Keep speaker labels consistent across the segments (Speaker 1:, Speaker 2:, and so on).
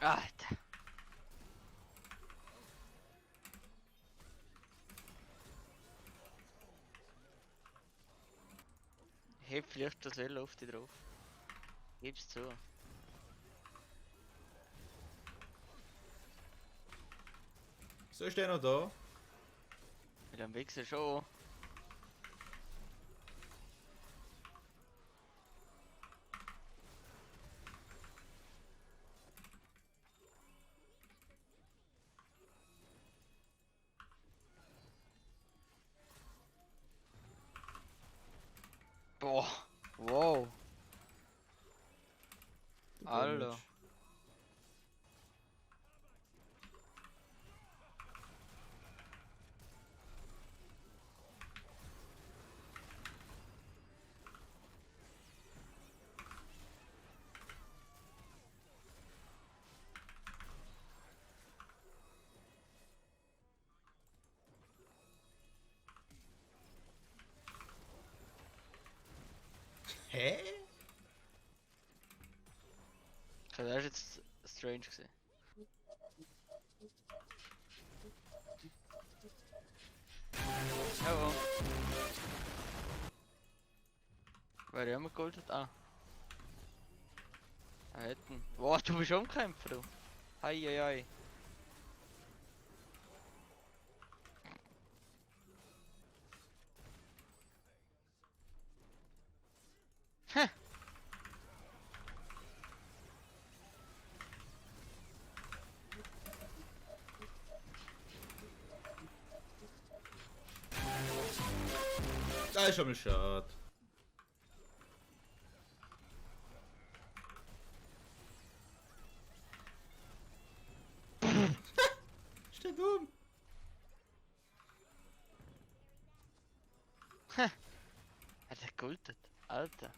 Speaker 1: Alter. Heb vielleicht das Öl auf dich drauf. Gib's zu.
Speaker 2: So ist der noch da?
Speaker 1: Mit dem Wichser schon. Boah. Wow. Hallo.
Speaker 2: Hä?
Speaker 1: Okay, das ist jetzt strange gewesen. Oh. Wer haben wir geholt? Ah. Hätten. Wow, du bist Umkämpfer, du. Hei, hei, hei. Hä?
Speaker 2: Das ist schon mal schade. Ist der dumm?
Speaker 1: Hat er gultet? Alter.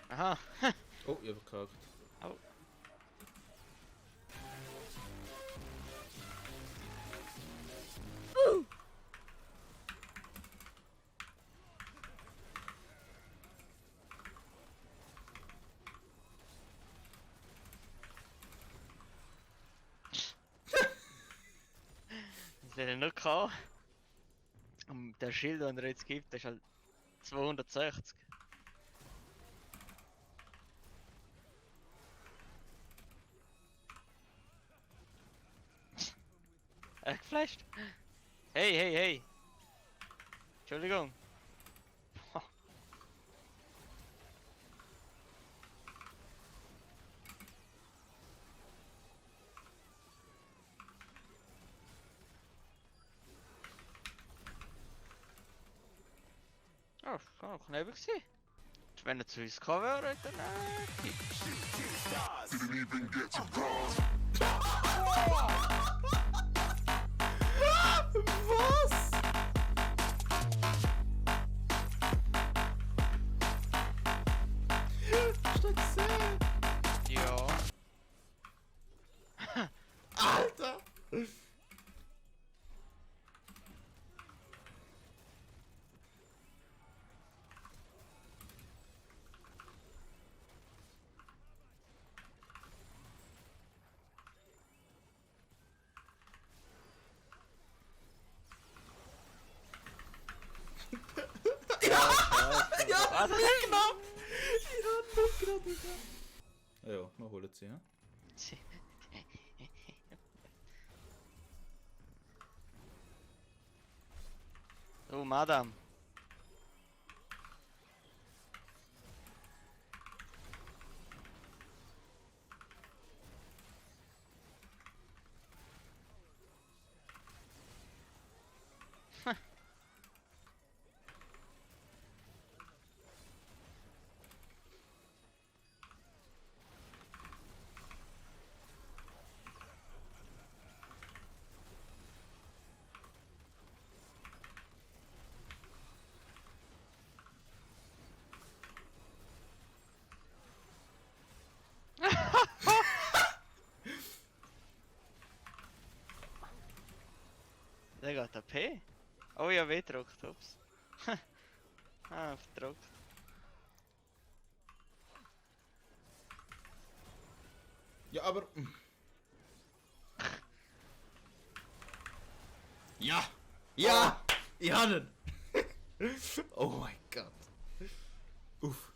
Speaker 1: Aha.
Speaker 2: Oh, ich hab verkackt.
Speaker 1: Au. Das wäre noch gehabt. Und der Schild, den er jetzt gibt, ist halt 260. Geflasht. Hey, hey, hey. Entschuldigung. Oh, kann auch knapp gewesen. Wenn er zu uns gekommen wäre, dann
Speaker 3: Didn't even get to bronze.
Speaker 2: Was? Hast du das gesehen?
Speaker 1: ja.
Speaker 2: Alter! Ja, mitgenommen! Ja, mitgenommen! Ja, wir holen sie, ja?
Speaker 1: Oh, Madame. Der geht der P. Oh ja, weh gedrückt, ups. Ah, vertraut.
Speaker 2: Ja, aber... Ja! Ja! Ich habe ihn! Oh mein Gott. Uff.